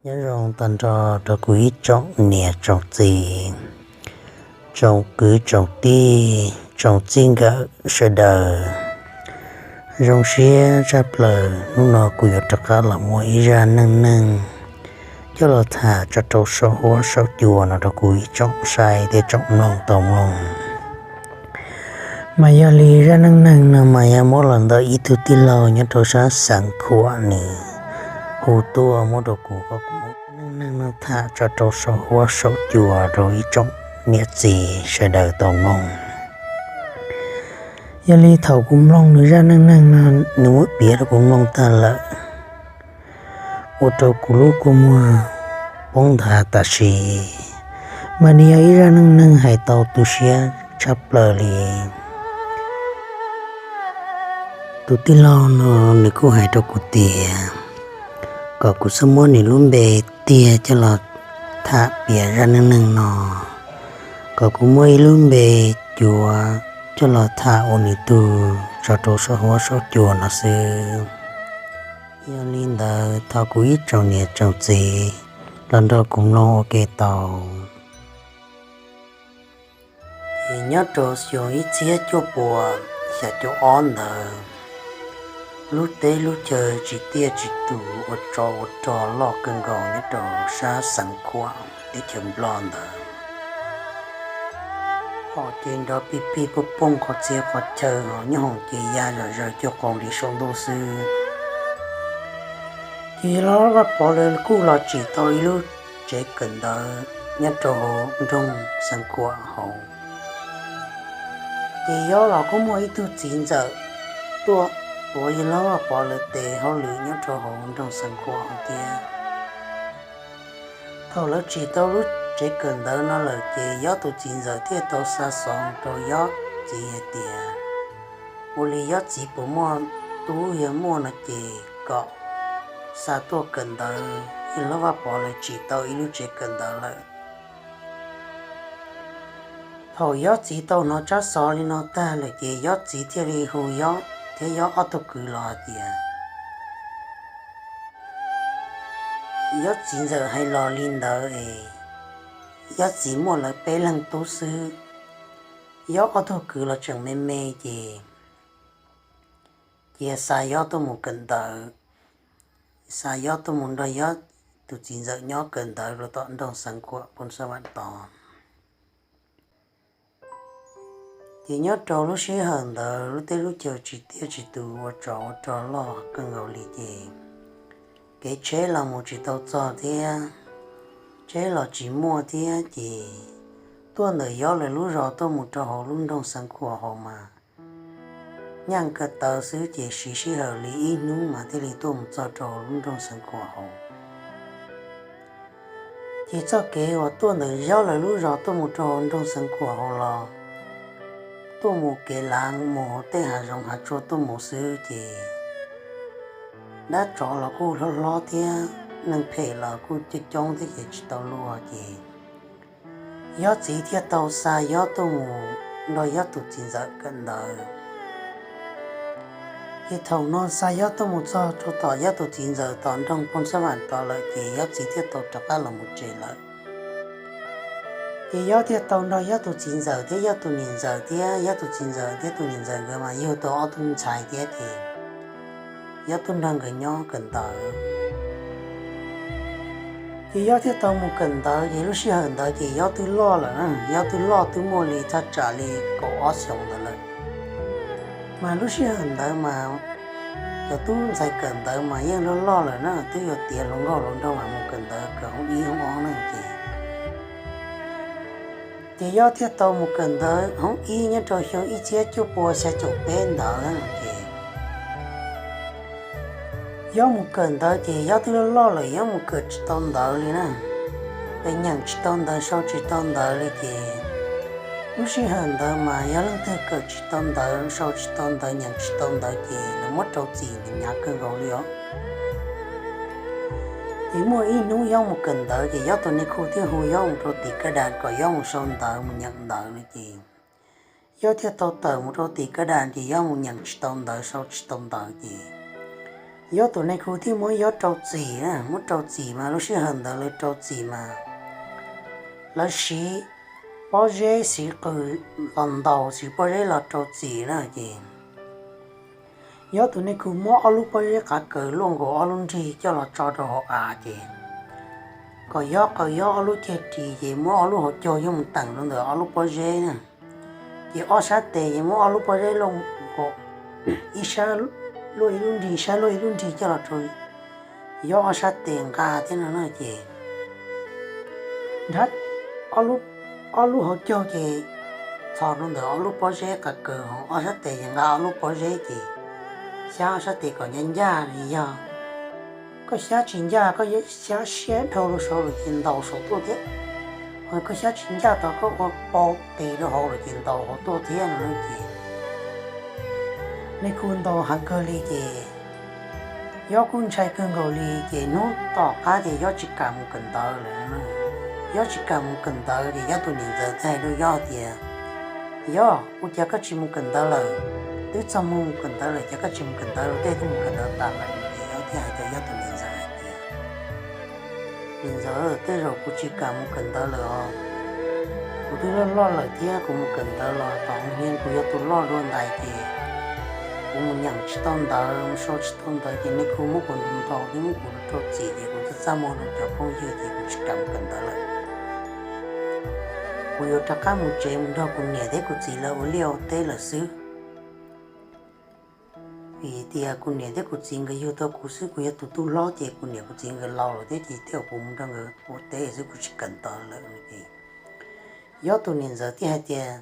Nyob zoo tag nrho rau kuv ib tsoom niam tsoom txiv, tsoom kwv tsoom tij, tsoom txij nkawm sawv daws. Zoo siab tshaj plaws hnub no kuv yuav rov qab los muaj ib zaj neej neeg coj los tham tso rau saum huab saum cua no rau kuv ib tsoom saib thiab tsoom mloog tau mloog. Mas yog li zaj neej neeg no mas yog muab los ntawm ib tug tij laug nyob rau sab Xeev Khuam nws hu tuaj muab rau kuv kom kuv muab neej neeg no tham tso rau saum huab saum cua rau ib tsoom niam txiv sawv daws tau mloog. Yog li thaum kuv mloog nws zaj neej neeg no, nws muab piav rau kuv mloog tag lawm, ua rau kuv lub kua muag poob nthav tam sim. Mas nws yog ib zaj neej neeg hais tau tu siab tshaj plaws li. Tus tij laug no nws kuj hais rau kuv tias kom kuv txhob muab nws lub npe tiag coj los tham piav zaj neej neeg no, kom kuv muab ib lub npe cuav coj los tham ua nws tug tso rau saum huab saum cua no xwb. Yog li ntawd thov kuv ib tsoom niam tsoom txiv los nrog kuv mloog ua ke tau. Ces nyob rau xyoo ib txhiab cuaj pua xya caum ob ntawd, lub teb lub chaw tsis tiaj tsis tus ua tsov ua rog loj kawg nkaus nyob rau sab Xeev Khuam teb chaws Nplog ntawd. Hom ces nrov pig pig pooj pooj qhov txhia qhov chaw, ho nyob hoom ces ya zom zaws cuag qau li saum ntuj xwb. Ces Vaj Pov lawv kuj los tsim tau ib lub tsev kawm ntawv nyob rau hauv nroog Xeev Khuam hauv. Ces Yob los kuj muaj ib tug txiv ntxawm tuaj tuav Yawg Hlob Vaj Pov lawv tes hauj lwm nyob rau hauv nroog Xeev Khuam hauv thiab. Thaum lawv tsim tau lub tsev kawm ntawv no lawm ces Yob tus txiv ntxawm thiaj tau xa xov rau Yob txiv hais tias ua li Yob txiv puas muaj tub, yog muaj no ces kom xa tuaj kawm ntawv, Yawg Hlob Vaj Pov lawv tsim tau ib lub tsev kawm ntawv lawm. Thaum Yob txiv tau hnov tsab xov li no tag lawm ces Yob txiv thiaj li hu Yob thiab Yob ob tug kwv los hais tias Yob txiv ntxawm hais los li ntawd es Yob txiv muaj lawv peb leeg tub xwb. Yob ob tug kwv los tseem me me ces cia xa Yob tuaj mus kawm ntawv, xa Yob tuaj mus nrog Yob tus txiv ntxawm nyob kawm ntawv rau tom nroog Xeev Khuam Phoos Xab Vam tod. Ces nyob rau lub sij hawm ntawd lub teb lub chaw tsis tiaj tsis tus ua tsov ua rog loj kawg nkaus li ces kev tsheb los mus tsis tau txog thiab, tsheb los tsis muaj thiab ces tuaj ntawm Yob lawv lub zos tuaj mus rau hauv lub nroog Xeev Khuam hauv mas nyaj ko taw xwb ces siv sij hawm li ib hnub mas thiaj li tuaj mus txog rau hauv lub nroog Xeev Khuam hauv. Ces txoj kev uas tuaj ntawm Yob lawv lub zos tuaj mus rau hauv nroog Xeev Khuam hauv los tuaj mus kev lav mus hauv tej hav zoov hav tsuag tuaj mus xwb ces dab tsov los kuj hlob hlob thiab neeg phem los kuj coob coob thiab ces tsis tau luag ces Yob txiv thiaj tau xa Yob tuaj mus nrog Yob tus txiv ntxawm kawm ntawv. Ces thaum no xa Yob tuaj mus txog rau tom Yob tus txiv ntxawm tom nroog Phoos Xab Vam tod lawm ces Yob txiv thiaj tau rov qab los mus tsev lawm. Ces Yob thiaj tau nrog Yob tus txiv ntxawm thiab Yob tus niam ntxawm thiab Yob tus txiv ntxawm thiab tus niam ntxawm nkawd mas yug tau ob tug ntxhais thiab ces Yob tuaj nrog nkawd nyob kawm ntawv. Ces Yob thiaj tau mus kawm ntawv ces lub sij hawm ntawd ces Yob twb loj lawm, Yob twb loj twb muaj li thaj tsam li kaum ob xyoos ntawd lawm. Mas lub sij hawm ntawd mas cov tub ntxhais kawm ntawv mas yeej loj loj lawm na, twb yuav tiav hluas nkauj hluas nraug mas mus kawm ntawv kawm hoob ib hoob ob na ces ces Yob thiaj tau mus kawm ntawv hoob ib nyob rau xyoo ib txhiab cuaj pua xya caum peb ntawd ces Yob mus kawm ntawv ces Yob twb loj loj lawm, Yob mus kawm tsis tau ntawv li na. Ces nyeem tsis tau ntawv sau tsis tau ntawv li ces lub sij hawm ntawd mas yog leej twg kawm tsis tau ntawv sau tsis tau ntawv nyeem tsis tau ntawv ces lawv muab rau txim hnyav kawg nkaus li os. Ces muaj ib hnub Yob mus kawm ntawv ces Yob tus niag khu thiaj hu Yob mus rau tim kab das kom Yob mus sau ntawv mus nyeem ntawv no ces Yob thiaj tau tawm mus rau tim kab das ces Yob mus nyeem tsis tau ntawv sau tsis tau ntawv ces Yob tus neej khu thiaj muab Yob rau txim, muab rau txim mas lub sij hawm ntawd lawv rau txim mas lawv siv pob zeb, siv qws los ntaus, siv pob zeb los rau txim na ces Yob tus neej khu muab ob lub pob zeb qav kaws luaj nkaus ob lub nrig coj los tso rau hauv av ces kom Yob qaws Yob ob lub ceg ris ces muab ob lub hauv caug coj mus teem rau ntawm ob lub pob zeb na. Ces ob sab tes ces muab ob lub pob zeb luaj nkaus, ib sab luaj ib lub nrig, ib sab luaj ib lub nrig coj los rau Yob ob sab tes nqa thiab no na ces nrab ob lub hauv caug ces txhos rau ntawm ob lub pob zeb qav kaws, ob sab tes ces nqa ob lub pob zeb ces xyab ob sab tes kom ncaj ncaj li yog koj xyab tsis ncaj, koj xyab siab dhau rau saud lawm ces ntaus saud tuaj thiab, ho koj xyab tsis ncaj tau koj ua pau tes rau hauv lawm ces ntaus hauv tuaj thiab no ces neej khu ntaus heev kawg li ces Yob kuj ntshai kawg nkaus li ces hnub tom qab ces Yob tsis kam mus kawm ntawv lawm. Yob tsis kam mus kawm ntawv ces Yob tus niam ntxawm thiaj hais rau Yob tias, Yob, ua cas koj tsis mus kawm ntawv lawm? Twb txog mus kawm ntawv lawm, cas koj tsis mus kawm ntawv lawm? Tej twb mus kawm ntawv tas lawm. Ces Yob thiaj hais rau Yob tus niam ntxawm hais tias, Niam ntxawm, tej zaum kuv tsis kam mus kawm ntawv lawm os. Kuv twb loj loj lawm thiab, kuv mus kawm ntawv los tom hauv niag kuv yog tus loj dua ntais ces kuv mus nyeem tsis tau ntawv, mus sau tsis tau ntawv ces neej khu muab kuv ntaus thiab muab kuv rau txim ces kuv txaj txaj muag rau cov phooj ywg ces kuv tsis kam mus kawm ntawv lawm. Kuv yuav rov qab mus tsev mus nrog kuv niam thiab kuv txiv lawv ua liaj ua teb lawm xwb. Vim tias kuv niam thiab kuv txiv nkawd yug tau kuv xwb, kuv yog tus tub hlob ces kuv niam kuv txiv nkawd laus lawm thiab ces tej zaum kuv mus nrog nkawd ua teb xwb, kuv tsis kawm ntawv lawm no ces Yob tus niam ntxawm thiaj hais tias,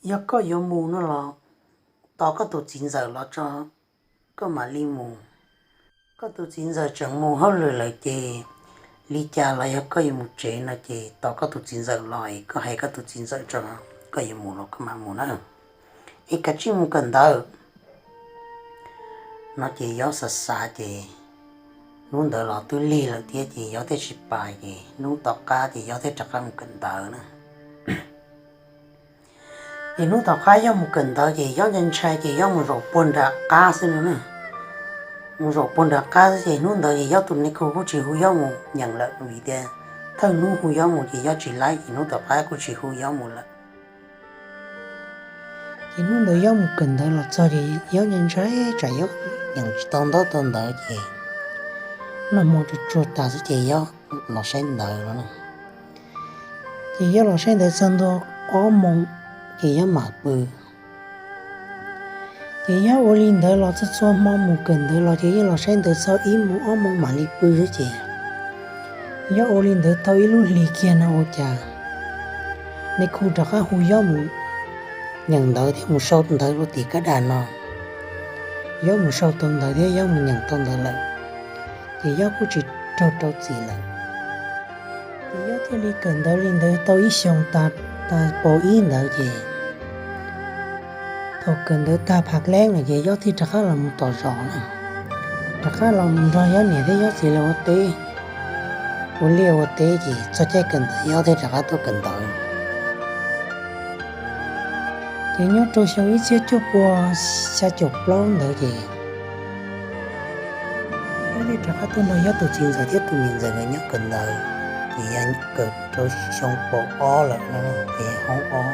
Yog koj yuav mus no los tos koj tus txiv ntxawm los tso, koj mam li mus. Koj tus txiv ntxawm tseem mus hauj lwm lawm ces li cas los yog koj yuav mus tsev no ces tos koj tus txiv ntxawm los es koj hais koj tus txiv ntxawm tso, koj yuav mus los koj mam mus na, es kav tsij mus kawm ntawv no ces Yob xav xav ces hnub ntawd los twb lig lawm thiab ces Yob thiaj tsis pais ces hnub tom qab ces Yob thiaj rov qab mus kawm ntawv na. Ces hnub tom qab Yob mus kawm ntawv ces Yob ntshai ntshai ces Yob mus zaum puag nram qab xwb no na. Mus zaum puag nram qab xwb ces hnub ntawd ces Yob tus neej khu kuj tsis hu Yob mus nyeem lawm vim tias thawj hnub hu Yob mus ces Yob tsis laib ces hnub tom qab kuj tsis hu Yob mus lawm. Ces hnub ntawd Yob mus kawm ntawv los txog ces Yob ntshai ntshai tsam Yob nyeem tsis tau ntaub tau ntawv ces noj hmo tsuag tsuag tas xwb ces Yob los saib ntawv no na. Ces Yob los saib ntawv txog ntua ob moos ces Yob mam pw. Ces Yob ua li ntawd los txhua txhua hmo mus kawm ntawv los ces Yob los saib ntawv txog ib moos ob moos mam li pw xwb ces Yob ua li ntawd tau ib lub hlis kiag no ua cas neej khu rov qab hu Yob mus nyeem ntawv thiab mus sau ntawv rau tim kab dam no. Yob mus sau tau ntawv thiab Yob mus nyeem tau ntawv lawm, ces Yob kuj tsis raug rau txim lawm. Ces Yob thiaj li kawm ntawv li ntawd tau ib xyoos tas, tas paus ib ntawd ces thaum kawm ntawv tag phaj leeb lawm ces Yob thiaj rov qab los mus tom zos na, rov qab los mus nrog Yob niam thiab Yob txiv lawv ua teb, ua liaj ua teb ces txog caij kawm ntawv Yob thiaj rov qab tuaj kawm ntawv. Ces nyob rau xyoo ib txhiab cuaj pua xya caum plaub ntawd ces Yob thiaj rov qab tuaj nrog Yob tus txiv ntxawm thiab tus niam ntxawm nkawd nyob kawm ntawv, ces yog kawm rau xyoo paus ob lawm no ces hoob ob.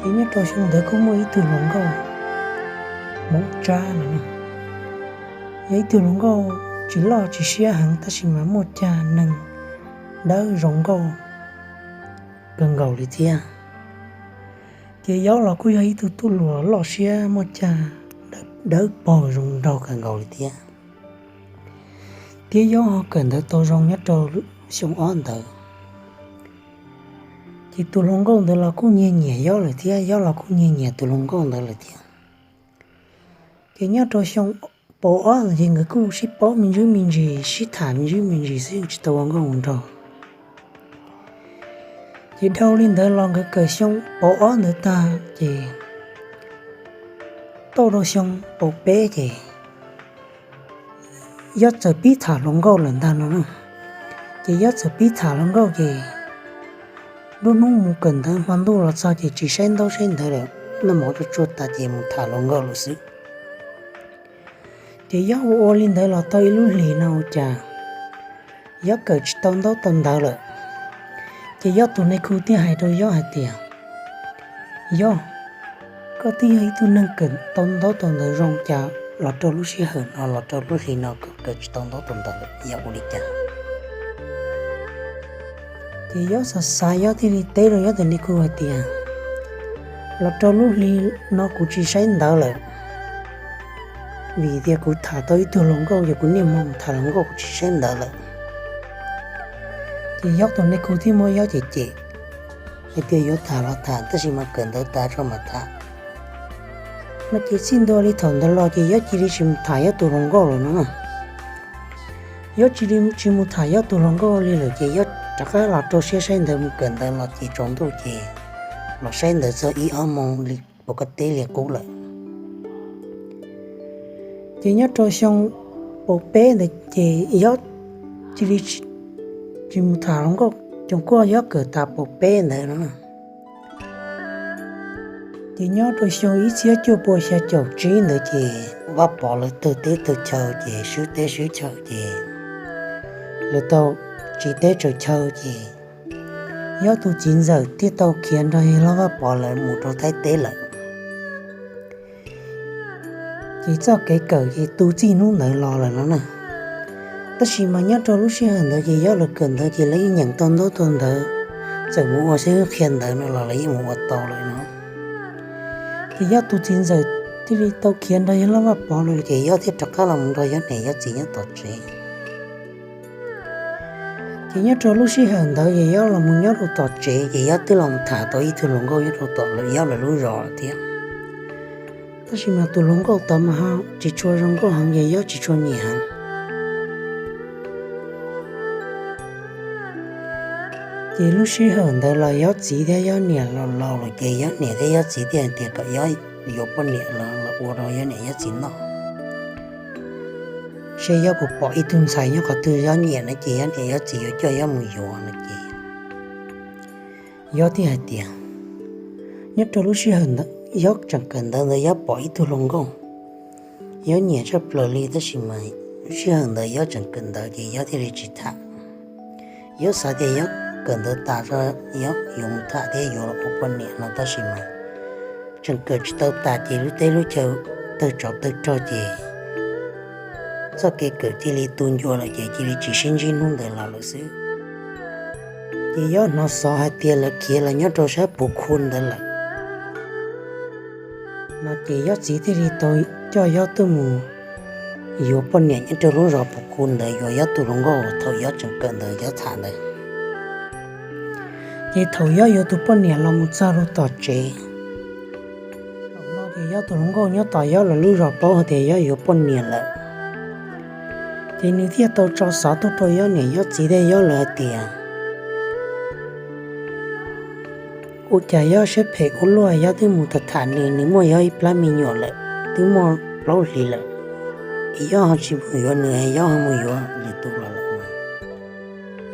Ces nyob rau xyoo ntawd kuj muaj ib tug hluas nkauj Hmoob Tsab no, yog ib tug hluas nkauj tsis loj tsis siab heev tab sis mas muaj cag neeg dawb zoo nkauj kawg nkaus li thiab. Ces Yob los kuj yog ib tug tub hluas loj siab muaj cag dawb paug zoo nraug kawg nkaus li thiab. Thiab Yob ho kawm ntawv tau zoo nyob rau xyoo ob ntawd. Ces tus hluas nkauj ntawd los kuj nyiag nyiam Yob lawm thiab, Yob los kuj nyiag nyiam tus hluas nkauj ntawd lawm thiab. Ces nyob rau xyoo paus ob ntawd ces nkawd kuj sib paub me ntsis me ntsis, sib tham me ntsis me ntsis xwb tsis tau ua nkauj ua nraug. Ces dhau li ntawd los nkawd kawm xyoo paus ob ntawd tag ces tau rau xyoo paus peb ces Yob txawm pib tham hluas nkauj lawm ntag no na. Ces Yob txawm pib tham hluas nkauj ces lub hnub mus kawm ntawv hmo ntuj los txog ces tsis saib ntaub saib ntawv lawm, noj mov tsuag tsuag tas ces mus tham hluas nkauj lawm xwb. Ces Yob ua ua li ntawd los tau ib lub hlis no ua cas Yob kawm tsis tau ntaub tau ntawv lawm. Ces Yob tus nais khu thiaj hais rau Yob hais tias, Yob, koj twb yog ib tug neeg kawm tau ntaub tau ntawv zoo, cas los rau lub sij hawm no, los rau lub hlis no koj kawm tsis tau ntaub tau ntawv lawm, yog ua li cas? Ces Yob xav xav, Yob thiaj li teb rau Yob tus nais khu hais tias, Los rau lub hli no kuv tsis saib ntawv lawm, vim tias kuv tham tau ib tug hluas nkauj, ces kuv niaj hmo tham hluas nkauj, kuv tsis saib ntawv lawm. Ces Yob tus nais khu thiaj muab Yob cem cem hais tias, Yuav tham los tham, tab sis mas kawm ntawv tas tso mam tham. No ces txij ntua li thaum ntawd los ces Yob cia li tsis mus tham Yob tus hluas nkauj lawm no. Yob cia li tsis mus tham Yob tus hluas nkauj li lawm, ces Yob rov qab los rau siab saib ntawv, mus kawm ntawv los ces tsaus ntuj ces los saib ntawv txog ib ob moos li puas koj teb li qub lawm. Ces nyob rau xyoo pau peb ntawd ces Yob cia li tsis mus tham hluas nkauj, coos kuaj Yob kawm tas pau peb ntawd no. Ces nyob rau xyoo ib txhiab cuaj pua xya caum tsib ntawd ces Vaj Pov lawv tawg teb tawg chaw ces swb teb swb chaw ces lawv tau tsis teb tsaws chaw ces Yob tus txiv ntxawm thiaj tau khiav nrog yawg hlob Vaj Pov lawv mus rau Thaib teb lawm. Ces txoj kev kawm ces tu txij hnub ntawd los lawm no na. Tab sis mas nyob rau lub sij hawm ntawd ces Yob lawv kawm ntawv ces lawv yeej nyeem tau ntaub tau ntawv, txawm mus ua xib hwb qhia ntawv no los lawv yeej mus ua tau lawm no. Ces Yob tus txiv ntxawm thiaj li tau khiav nrog yawg hlob Vaj Pov lawm ces Yob thiaj rov qab los mus nrog Yob niam Yob txiv nyob tom tsev. Ces nyob rau lub sij hawm ntawd ces Yob los mus nyob rau tom tsev ces Yob twb los tham tau ib tug hluas nkauj nyob rau tom lawv Yob lawv lub zos lawm thiab. Tab sis mas tus hluas nkauj tod mas ho tsis tshua zoo nkauj heev ces Yob tsis tshua nyiam heev. Ces lub sij hawm ntawd los Yob txiv thiab Yob niam los laus lawm ces Yob niam thiab Yob txiv thiaj hais tias kom Yob yuav poj niam los los ua rau Yob niam Yob txiv noj, seb Yob puas pom ib tug ntxhais nyob qhov twg Yob nyiam no ces Yob niam Yob txiv yuav coj Yob mus yuav no ces Yob thiaj hais tias, nyob rau lub sij hawm ntawd Yob tseem kawm ntawv ntawd Yob pom ib tug hluas nkauj Yob nyiam tshaj plaws li, tab sis mas lub sij hawm ntawd Yob tseem kawm ntawv ces Yob thiaj li tsis tham. Yob xav tias Yob kawm ntawv tas tso Yob yuav mus tham thiab yuav los ua poj niam no, tab sis mas tseem kawm tsis tau tas ces lub teb lub chaw tawg tsov tawg rog ces txoj kev kawm cia li tu ncua lawm ces cia li tsis sib ntsib hnub ntawd los lawm xwb. Ces Yob hnov xov hais tias lawv khiav los nyob rau sab Puv Khu ntawd lawm no ces Yob txiv thiaj li tau coj Yob tuaj mus yuav poj niam nyob rau lub zos Puv Khu ntawd, yuav Yob tus hluas nkauj thaum Yob tseem kawm ntawv Yob tham ntawd. Ces thaum Yob yuav tus poj niam los mus txog rau tom tsev, thaum no ces Yob tus hluas nkauj nyob tom Yob lawv lub zos paub hais tias Yob yuav poj niam lawm. Ces nws thiaj tau tso xov tuaj rau Yob niam Yob txiv thiab Yob lawv hais tias, ua cas Yob siab phem ua luaj, Yob twb mus tham tham nws, nws muaj Yob ib plab me nyuam lawm, twb muaj plaub hlis lawm, es Yob ho tsis mus yuav nws, Yob ho mus yuav lwm tus los lawm.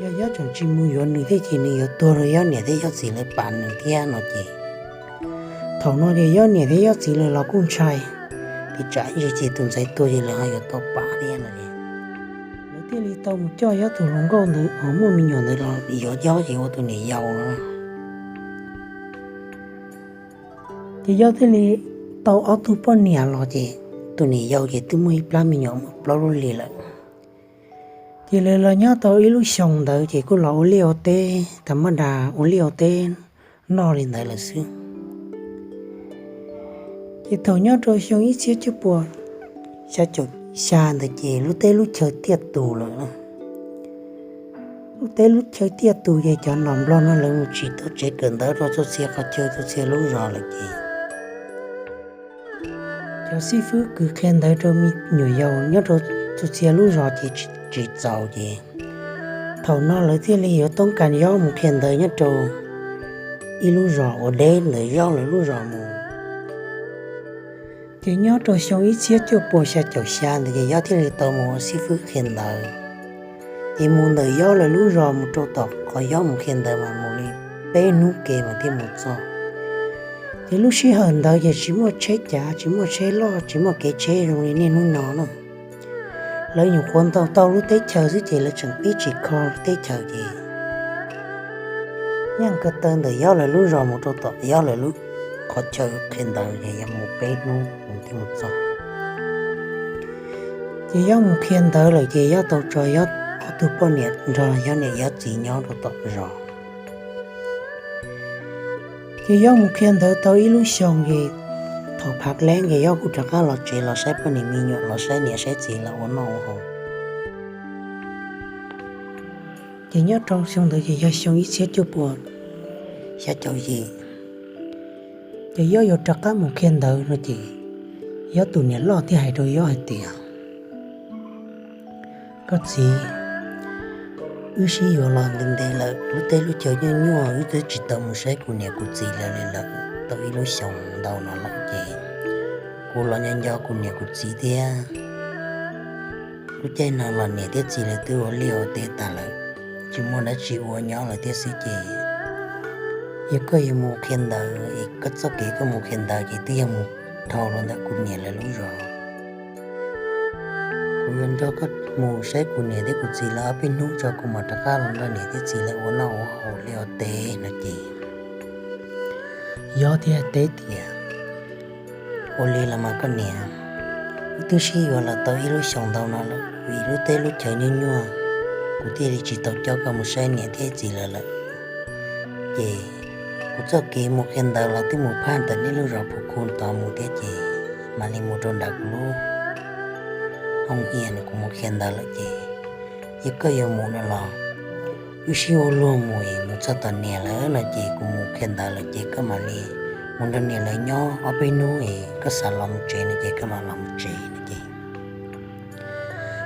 Yog Yob tseem tsis mus yuav nws thiab ces nws yuav tuag rau Yob niam thiab Yob txiv lawv pam nws thiab no ces thaum no ces Yob niam thiab Yob txiv lawv los kuj ntshai, ces tsam ib ntsis ces tus ntxhais tuag ces lawv ho yuav tau pam thiab no es lawv thiaj li tau mus coj Yob tus hluas nkauj ntawd uas muaj me nyuam ntawd los yuav Yob ces ua tus niam yau no. Ces Yob thiaj li tau ob tug poj niam los ces tus niam yau ces twb muaj ib plab me nyuam muaj plaub lub hlis lawm. Ces lawv los nyob tau ib lub xyoos ntawd ces kuj los ua liaj ua teb, tham maj das ua liaj ua teb noj li ntawd lawm xwb. Ces thaum nyob rau xyoo ib txhiab cuaj pua xya caum xya ntawd ces lub teb lub chaw tiaj tus lawm. Lub teb lub chaw tiaj tus ces cov nom nplog no lawv mus tsim tau tsev kawm ntawv rau txhua txhia qhov chaw txhua txhia lub zos lawm ces cov xib fwb kws qhia ntawv rau me nyuam yaus nyob rau txhua txhia lub zos ces tsis txaus ces thaum no lawv thiaj li yuav toob kas Yob mus qhia ntawv nyob rau ib lub zos uas deb ntawm Yob lawv lub zos mus. Ces nyob rau xyoo ib txhiab cuaj pua xya caum xya ntawd ces Yob thiaj li tau mus ua xib fwb qhia ntawv. Ces mus ntawm Yob lawv lub zos mus rau tom qhov Yob mus qhia ntawv mas mus li peb hnub ke mas thiaj mus txog. Ces lub sij hawm ntawd ces tsis muaj tsheb cav, tsis muaj tsheb loj, tsis muaj kev tsheb zoo li niaj hnub no na. Lawv nyuam qhuav ntaus tau lub teb chaws xwb ces lawv tseem pib tsim kho lub teb chaws ces nyaj ko taw ntawm Yob lawv lub zos mus rau tom Yob lawv lub qhov chaw qhia ntawv ces yog mus peb hnub mus thiaj mus txog. Ces Yob mus qhia ntawv lawm ces Yob tau tso Yob ob tug poj niam nrog Yob niam Yob txiv nyob rau tom zos. Ces Yob mus qhia ntawv tau ib lub xyoos ces thaum phav leeb ces Yob kuj rov qab los tsev los saib poj niam me nyuam los saib niam saib txiv lawv ua noj ua haus. Ces nyob rau xyoo ntawd ces yog xyoo ib txhiab cuaj puas xya caum yim. Ces Yob yuav rov qab mus qhia ntawv no ces Yob tus niam loj thiaj hais rau Yob hais tias, koj txiv, wb sib yuav los ntev ntev lawm, lub teb lub chaw nyuaj nyuaj, wb twb tsis tau mus saib kuv niam kuv txiv lawv li lawm tau ib lub xyoos ntau no lawm ces kuv los nco nco kuv niam kuv txiv thiab. Lub caij no los niam thiab txiv lawv twb ua liaj ua teb tas lawm, tsis muaj dab tsi ua nyob lawm thiab xwb ces yog koj yuav mus qhia ntawv es koj txoj kev koj mus qhia ntawv ces twb yog mus dhau los ntawm kuv niam lawv lub zos. Kuv yuav nrog koj mus saib kuv niam thiab kuv txiv lawv ob peb hnub tso kuv mam rov qab los nrog niam thiab txiv lawv ua noj ua haus liaj ua teb no ces Yob thiaj teb tias, ua li los mas koj niam, wb twb sib yuav los tau ib lub xyoos ntau no lawm, vim lub teb lub chaw nyuaj nyuaj, kuv thiaj li tsis tau coj koj mus saib niam thiab txiv lawv lawm. Ces kuv txoj kev mus qhia ntawv los twb mus phaj ntawm nej lub zos Phu Khu tod mus thiab ces mam li mus rau nram kuv lub hoo hias no kuv mus qhia ntawv lawm ces yog koj yuav mus no los wb sib ua luag mus es mus txog tom niam lawv no ces kuv mus qhia ntawv lawm ces koj mam li mus nrog niam lawv nyob ob peb hnub es koj xav los mus tsev no ces koj mam los mus tsev no ces.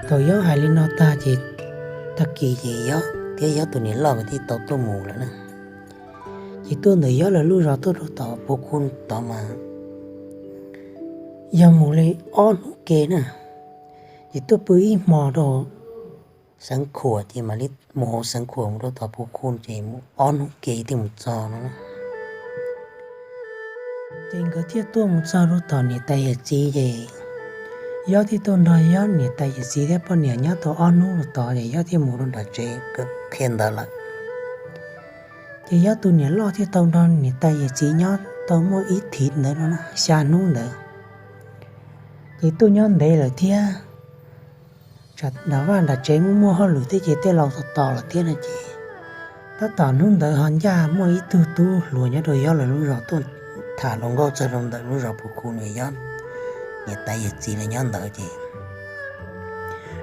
Thaum Yob hais li no tag ces tag kis ces Yob thiab Yob tus niam loj nkawd thiaj tau tuaj mus lawm na. Ces tuaj ntawm Yob lawv lub zos tuaj rau tom Phu Khu tod mas yog mus li ob hnub ke na. Ces tuaj pw ib hmo rau Xeev Khuam ces mam li mus hauv Xeev Khuam mus rau tom Phu Khu ces mus ob hnub ke thiaj mus txog no. Ces nkawd thiaj tuaj mus txog rau tom niam tais yawm txiv ces Yob thiaj tuaj nrog Yob niam tais yawm txiv thiab poj niam nyob tau ob hnub rau tod ces Yob thiaj mus rau nram tsev qhia ntawv lawm. Ces Yob tus niam loj thiaj tau nrog niam tais yawm txiv nyob tau muaj ib thiv ntawd no xya hnub ntawd. Ces tuaj nyob ntev lawm thiab, nram vaj nram tsev muaj muaj hauj lwm thiab ces tej laus tos tos lawm thiab no ces tab tom hnub ntawd ho ncaj muaj ib tug tub hluas nyob rau Yob lawv lub zos tuaj tham hluas nkauj txog rau ntawm lub zos Phu Khu no Yob niam tais yawm txiv lawv nyob ntawd ces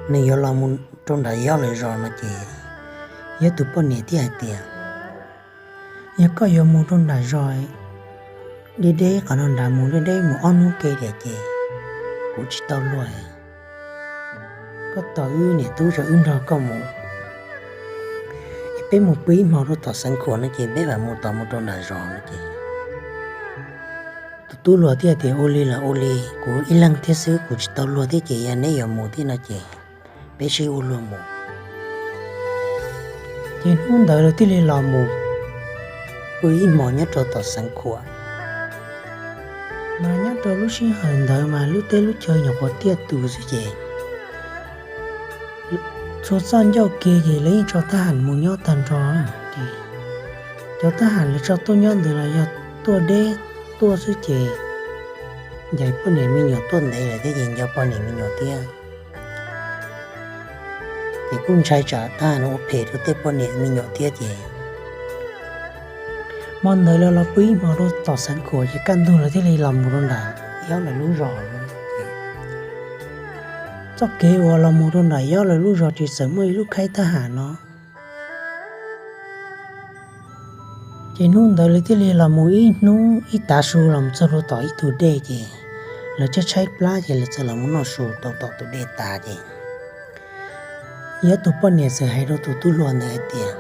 nws yuav los mus rau nram Yob lawv zos no ces Yob tus poj niam thiaj hais tias, yog koj yuav mus rau nram zos deb deb qhov no nrad mus deb deb mus ob hnub ke tiag ces kuv tsis tau luag. Koj tos wb niam tub tso wb nrog koj mus, es peb mus pw ib hmo rau tom Xeev Khuam no ces peb mam mus tom mus rau nram zos no ces tus tub hluas thiaj tias, ua li los ua li, kuv ib leeg thiab xwb kuv tsis tau luag thiab ces yog neb yuav mus thiab no ces peb sib ua luag mus. Ces hnub ntawd lawv thiaj li los mus pw ib hmo nyob rau tom Xeev Khuam. Mas nyob rau lub sij hawm ntawd mas lub teb lub chaw nyuam qhuav tiaj tus xwb ces txhua txoj ncauj ke ces lawv yeej tso thab ham mus nyob tag nrho. Ces cov thab ham lawv tso tuaj nyob ntawd los yog tuaj deb tuaj xwb ces ncaim poj niam me nyuam tuaj ntev lawm thiab ces nco poj niam me nyuam thiab. Ces kuj ntshai tsam thab ham ua phem rau tej poj niam me nyuam thiab ces hmo ntawd lawv los pw ib hmo rau tom Xeev Khuam ces kaj ntug lawv thiaj li los mus rau nram Yob lawv lub zos. Txoj kev uas los mus rau nram Yob lawv lub zos ces txawm muaj ib lub khaib thab ham no. Ces hnub ntawd lawv thiaj li los mus ib hnub ib tav su los mus txog rau tom ib tug dej ces lawv tshaib tshaib plab ces lawv txawm los mus noj su tau tom tus dej tas ces Yob tus poj niam txawm hais rau tus tub hluas ntawd hais tias,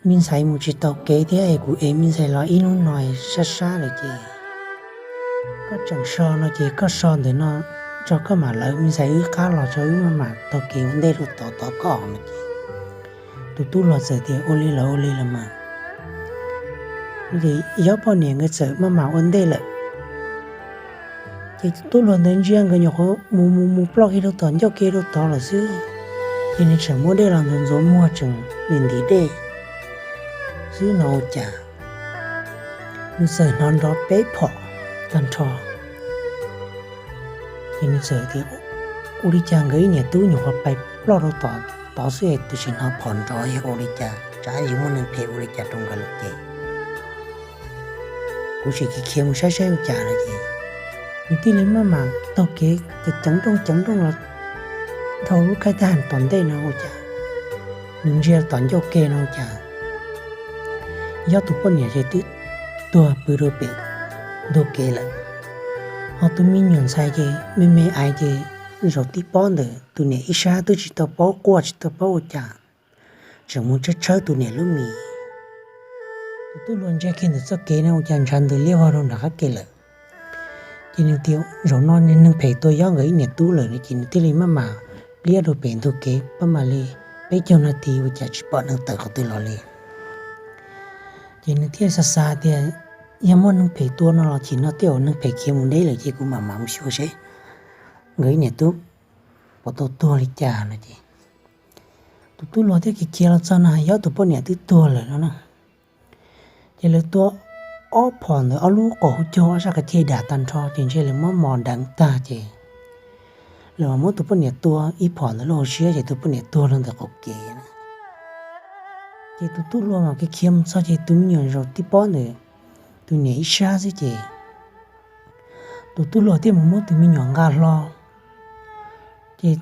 me ntxhais mus tsis tau kev thiab es kuv ev me ntxhais los ib hnub no sab sab lawm ces koj tseem so no ces koj so ntawm no tso koj mam lawv me ntxhais wb qab los tso wb maj mam taug kev ua ntej rau tod tod koj no ces tus tub hluas txawm tias, ua li los ua li los mas. Ces Yob poj niam nkawd txawm maj mam ua ntej lawm. Ces tus tub hluas ntawd ntsia nkawd nyuam qhuav mus mus mus ploj kiag rau tom ncauj ke rau tod lawm xwb, ces nws tseem muab dej los ntxuav ntxuav muag tseem ntim ntiv dej xwb no ua cas nws txawm hnov nrov peb phom tag nrho. Ces nws txawm tias, ua li cas nkawd ib niam tub nyuam qhuav pais ploj rau tom tod xwb es twb tsis hnov phom nrov, yog ua li cas tsam yus muaj neeg phem ua li cas rau nkawd lawm ces kuv sim khiav khiav mus saib saib ua cas no ces nws thiaj li maj mam taug kev ceev nrooj ceev nrooj los dhau lub khaib tab ham tom ntej no ua cas nws ntsia tom ncauj ke no ua cas Yob tus poj niam ces twb tuag pw rau pem ntug kev lawm, ho tus me nyuam ntxhais ces me me ais ces zaum tib pob ntawm tus niam ib sab twb tsis tau paub quaj tsis tau paub ua cas, tseem mus tshawb tshawb tus niam lub mis. Tus tub hluas ntsia kiag ntawm txoj kev no ua cas ntshav ntws liab vog rau nram qab ke lawm. Ces nws tias zaum no neeg phem tua Yob nkawd ib niam tub lawm no ces nws thiaj li maj mam liab rau pem ntug kev pab mam li peb caug nas this ua cas tsis pom neeg tawm qhov twg los li. Ces nws thiaj xav xav tias yog muaj neeg phem tua no los chim no tej zaum neeg phem khiav mus deb lawm ces kuv mam mam mus xyuas seb nkawd ib niam tub puas tau tuag li cas no ces tus tub hluas thiaj khiav khiav los txog no Yob tus poj niam twb tuag lawm no na. Ces lawv tua ob phom ntawd ob lub qaum hauv caug ob sab qhov ceg dam tag nrho ces ntshe lawv muab mos deev tag ces lawv mam muab tus poj niam tua ib phom ntawd lub hauv siab ces tus poj niam tuag rau ntawm qaum kev na. Ces tus tub hluas mam khiav khiav mus txog ces tus me nyuam zaum tib pob ntawm tus niam ib sab xwb ces tus tub hluas thiaj mus muab tus me nyuam nqa hlo. Ces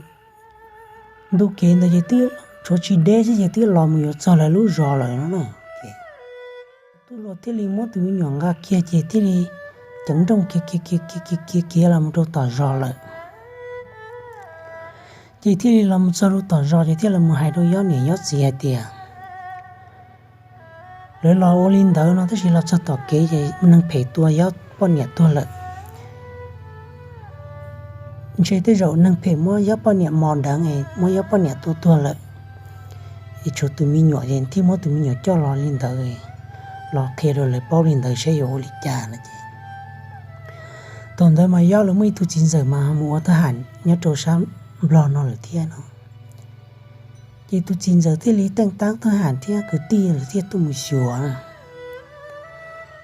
ntu kev ntawd ces twb tshuav tsis deb xwb ces twb los mus yuav txog lawv lub zos lawm no na. Ces tub hluas thiaj li muab tus me nyuam nqa kiag ces thiaj li ceev nrooj kiag kiag kiag kiag kiag los mus rau tom zos lawm. Ces thiaj li los mus txog rau tom zos ces thiaj los mus hais rau Yob niam Yob txiv hais tias lawv los ua li ntawd no tab sis los txog tom kev ces neeg phem tua Yob poj niam tuag lawm. Ntshe tej zaum neeg phem muab Yob poj niam mos deev es muab Yob poj niam tua tuag lawm, es tshuav tus me nyuam ces thiaj muab tus me nyuam coj los li ntawd, los qhia rau lawv paub li ntawd saib yuav ua li cas no ces thaum ntawd mas Yob lawv muaj ib tug txiv ntxawm mas ho mus ua thab ham nyob rau sab Nplog no lawm thiab no. Ces tus txiv ntxawm thiaj li teej tab thab ham thiab kwv tij lawv thiaj tuaj mus xyuas.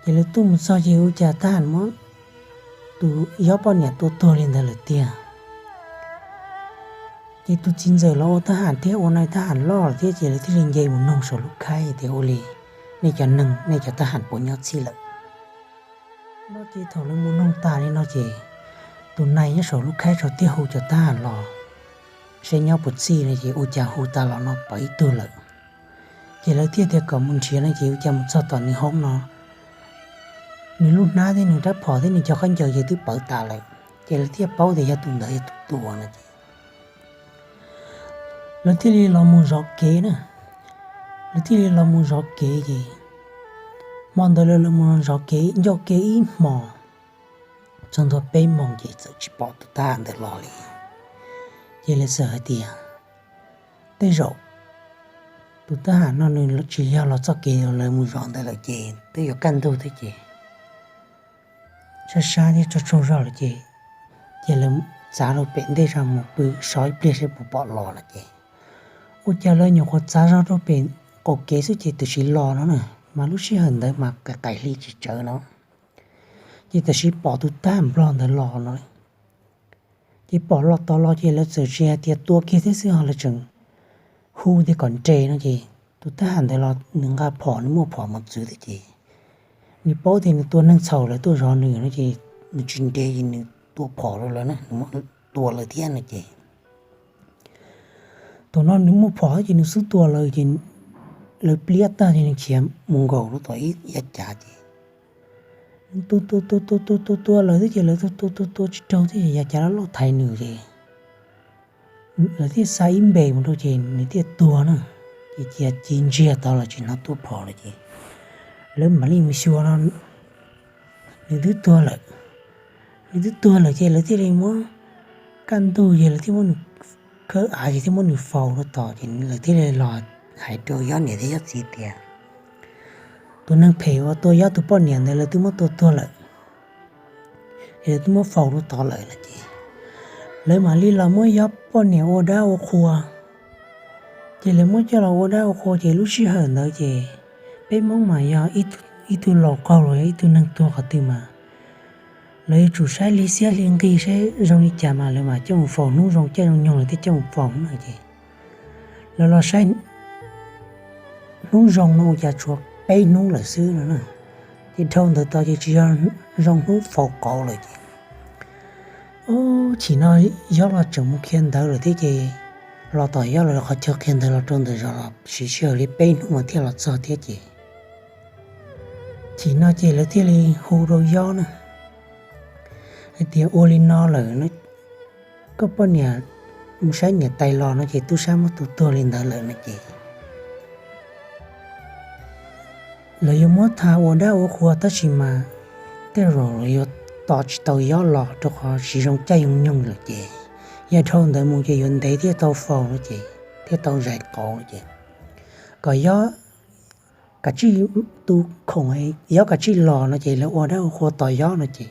Ces lawv tuaj mus txog ces ua cas thab ham muab tus Yob poj niam tua tuag li ntawd lawm tiag. Ces tus txiv ntxawm los ua thab ham thiab ua nai thab ham loj lawm thiab ces lawv thiaj li nce mus noog saum lub khaib tias ua li nej cov neeg nej cov thab ham puas nyob txhij lawm no ces thaum lawv mus noog tas li no ces tus nai nyob saum lub khaib tso thiaj hu cov thab ham los saib nyob puas txhij no ces ua cas hu tas los no pom ib tug lawm. Ces lawv thiaj tias kom mus nrhiav no ces ua cas mus txog tom nws hoob no, nws lub hnab thiab nws rab phom thiab nws cov khaub ncaws ces twb pawv tas lawm. Ces lawv thiaj paub tias yog tus ntawd yog tus tua no ces lawv thiaj li los mus zov kev na. Lawv thiaj li los mus zov kev ces hmo ntawd lawv los mus zov kev ncauj ke ib hmos txog ntua peb moos ces txawm tsis pom tus thab ham ntawd los li. Ces lawv txawm hais tias tej zaum tus thab ham no nws tsis yog los txoj kev lawv mus zov ntawd lawm ces twb yuav kaj ntug thiab ces sab sab thiab tsaug tsaug zog lawm ces, ces lawv txav rau pem ntej zog mus pw so ib pliag saib puas pom los no ces ua cas lawv nyuam qhuav txav zog rau pem qaum kev xwb ces tam sim los no na, mas lub sij hawm ntawd mas qaim qaim hli tsis tsawv no, ces tam sim pom tus thab ham Nplog ntawd los no. Ces pom los tod los ces lawv txawm tsis hais tias tua kiag thiab xwb ho lawv tseem hu tias kom nres no ces tus thab ham ntawd los nws nqa phom nws muaj phom mos txwv thiab ces nws paub tias nws tua neeg txhaum lawv tuaj zov nws no ces nws tsis nres ces nws tua phom rau lawv na, nws muab tua lawv thiab no ces thaum no nws muaj phom ces nws xub tua lawv ces lawv pliab tag ces nws khiav mus nkaum rau tom ib yav cav ces nws tua tua tua tua tua tua tua lawv thiab ces lawv tua tua tua tua tsis raug thiab ces yav cav loj loj thaiv nws ces lawv thiaj xa ib npe mus rau ces nws thiaj tuag na. Ces cia ci ntsiag tod los tsis hnov tuaj phom lawm ces lawv mam li mus xyuas no nws twb tuag lawm. Nws twb tuag lawm ces lawv thiaj li muab kaj ntug ces lawv thiaj muab nws khawb av ces thiaj muab nws faus rau tod ces lawv thiaj li los hais rau Yob niam thiab Yob txiv tias tus neeg phem uas tua Yob tus poj niam ntawd lawv twb muab tua tuag lawm. es twb muab faus rau tod lawm no ces lawv mam li los muab Yob poj niam ua dab ua qhua. Ces lawv muab coj los ua dab ua qhua ces lub sij hawm ntawd ces peb Hmoob mas yog ib tug laus qaug los yog ib tug neeg tuag qhov twg mas lawv yuav tsum saib li xiab hli nqig saib zoo li cas mas lawv mam coj mus faus, hnub zoo caij zoo nyoog lawv thiaj coj mus faus no ces lawv los saib hnub zoo no ua cas tshuav peb hnub lawm xwb no na. Ces dhau ntawd tod ces tsis yog zoo hnub faus qauv lawm ces, o, chim no Yob los tseem mus qhia ntawv lawm thiab ces los tom Yob los qhov chaw qhia ntawv los rau ntawm zos los siv sij hawm li peb hnub mas thiaj los txog thiab ces chim no ces lawv thiaj li hu rau Yob na hais tias ua li no lawm, koj poj niam mus saib niam tais los no ces tub sab muab tus tuag li ntawd lawm no ces lawv yuav muab tha ua dab ua qhua tab sis mas tej zaum lawv yuav tos tsis tau Yob los rau qhov siv zoo caij zoo nyoog lawm ces yog dhau ntawd mus ces yuav ntev thiaj tau faus no ces thiaj tau zais qauv no ces kom Yob kav tsij tu khoom, Yob kav tsij los no ces lawv ua dab ua qhua tos Yob no ces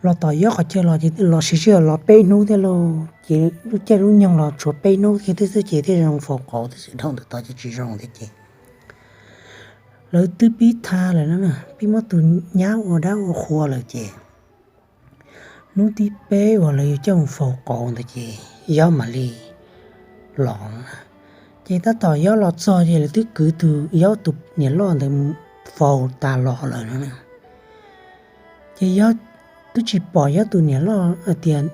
los tom Yob qhov chaw los ces los siv sij hawm los peb hnub thiab lauj ces lub caij lub nyoog los tshuav peb hnub thiab xwb ces thiaj zoo faus qauv thiab xwb, dhau ntawd tod ces tsis zoo thiab ces lawv twb pib tha lawm no, pib muab tus nyab ua dab ua qhua lawm ces hnub thib peb uas lawv yuav coj mus faus qauv ntawd ces Yob mam li los. Ces tab tom Yob los txog ces lawv twb kwv tus Yob tus niam loj ntawd mus faus tas los lawm no. Ces Yob twb tsis pom Yob tus niam loj hais tias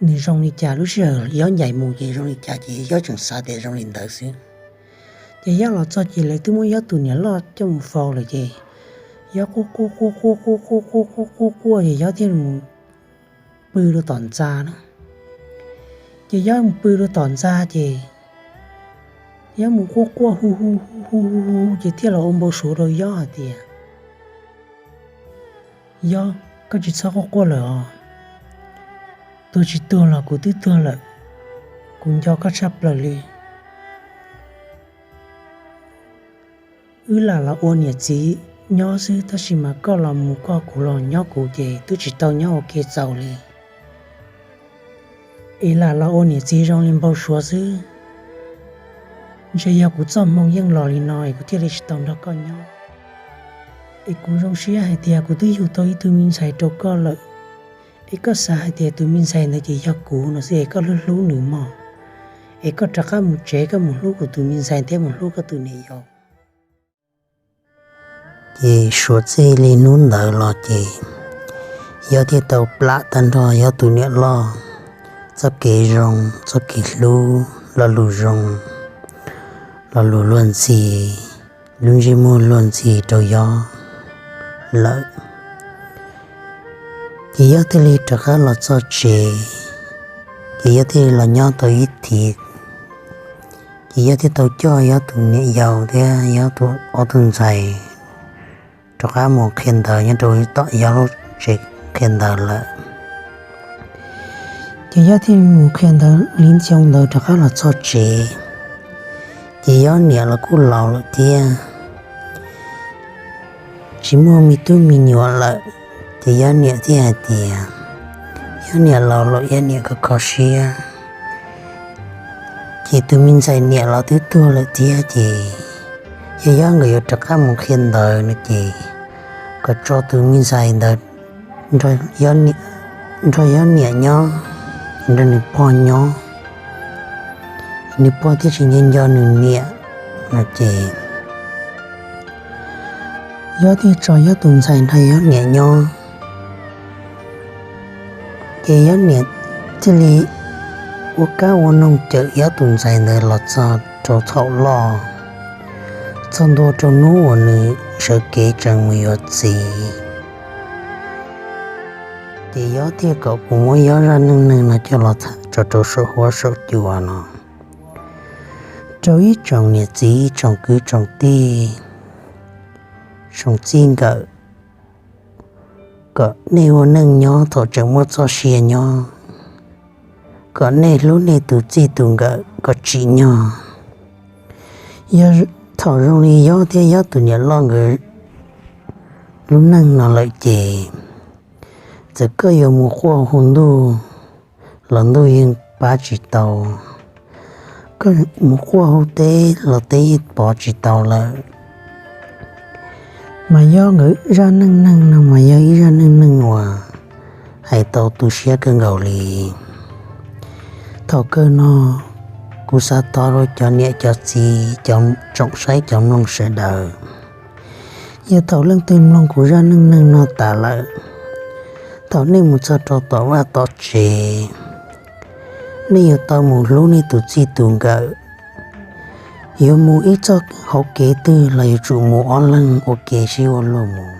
nws zoo li cas, lub sij hawm Yob ncaim mus ces zoo li cas ces Yob tseem xav tias zoo li ntawd xwb. Ces Yob los txog ces lawv twb muab Yob tus niam loj coj mus faus lawm ces Yob quaj quaj quaj quaj quaj quaj quaj quaj quaj quaj ces Yob thiaj mus pw rau tom ntxa na. Ces Yob mus pw rau tom ntxa ces Yob mus quaj quaj hu hu hu hu hu hu ces thiaj los ua npau suav rau Yob hais tias, Yob, koj tsis txhob quaj quaj lawm os. Tuag tsis tuag los kuv twb tuag lawm, kuv nco koj tshaj plaws li. Wb lam los ua niam txiv nyob xwb tab sis mas koj los mus koj, kuv los nyob kuv ces twb tsis tau nyob ua ke txaus li. Es lam los ua niam txiv zoo li npau suav xwb. Ntshe yog kuv txoj hmoo yeej los li no es kuv thiaj li tsis tau nrog koj nyob. Es kuv zoo siab hais tias kuv twb yug tau ib tug me ntxhais rau koj lawm. Es koj xav hais tias tus me ntxhais ntawd ces yog kuv no xwb es koj hlub hlub nws mog. Es koj rov qab mus tsev koj mus hlub kuv tus me ntxhais thiab mus hlub koj tus niam yau. Ces suav txij li hnub ntawd los ces Yob thiaj tau plam tag nrho Yob tus niam loj txoj kev zoo, txoj kev hlub, lo lus zoo, lo lus luag ntxhi, lub ntsej muag luag ntxhi rau Yob lawm. Ces Yob thiaj li rov qab los txog tsev, ces Yob thiaj li los nyob tau ib thiv. Ces Yob thiaj tau coj Yob tus niam yau thiab Yob tus ob tug ntxhais rov qab mus qhia ntawv nyob rau tom Yob lub tsev qhia ntawv lawm. Ces Yob thiaj mus qhia ntawv li xyoo ntawd rov qab los txog tsev. Ces Yob niam los kuj laus lawm thiab, tsis muaj me tub me nyuam lawm. Ces Yob niam thiaj hais tias, Yob niam laus lawm, Yob niam kho kho siab. Ces tus me ntxhais niam los twb tuag lawm thiab ces yog Yob nkawd yuav rov qab mus qhia ntawv no ces kom tso tus me ntxhais ntawd nrog Yob niam nyob, nrog nws pog nyob, nws pog thiaj tsis nco nco nws niam no ces Yob thiaj tso Yob tus ntxhais nrog Yob niam nyob. Ces Yob niam thiaj li ua kab ua noog cawm Yob tus ntxhais ntawd los txog rau thaum loj, txog ntua rau hnub uas nws sawv kev tseem mus yuav txiv. Ces Yob thiaj kom kuv muab Yob zaj neej neeg no coj los tham tso rau saum huab saum cua no, rau ib tsoom niam txiv tsoom kwv tsoom tij, tsoom txij nkawm, kom nej ua neej nyob thaum tseem muaj txoj sia nyob, kom nej hlub nej tus txij tus nkawm kom tsim nyog. Yog thaum zoo li Yob thiab Yob tus niam loj nkawd lub neej no lawm ces Txawm koj yuav mus quaj hu ntuj los ntuj yeej pab tsis tau, koj mus quaj hu teb los teb yeej pov tsis tau lawm. Mas yog nkawd zaj neej neeg no mas yog ib zaj neej neeg uas hais tau tu siab kawg nkaus li. Thaum kawg no kuv xav thov rau cov niam cov txiv, cov tsoom saib cov mloog sawv daws, yog thaum leej twg mloog kuv zaj neej neeg no tas lawm, thaum nej mus txog rau tom vaj tom tsev, nej yuav tau mus hlub nej tus txij tus nkawm. Yuav mus ib txoj hauv kev twg los yuav tsum mus ob leeg ua ke sib ua luag mus,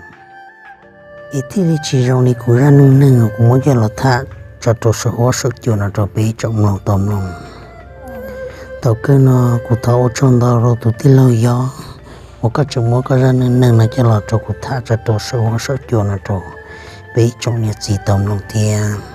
es thiaj li tsis zoo li kuv zaj neej neeg uas kuv muab coj los tham tso rau saum huab saum cua no rau peb ib tsoom mloog tau mloog. Thaum kawg no kuv thov ua tsaug ntau rau tus tij laug Yob uas koj tseem muab koj zaj neej neeg no coj los rau kuv tham tso rau saum huab saum cua no rau peb ib tsoom niam txiv tau mloog thiab.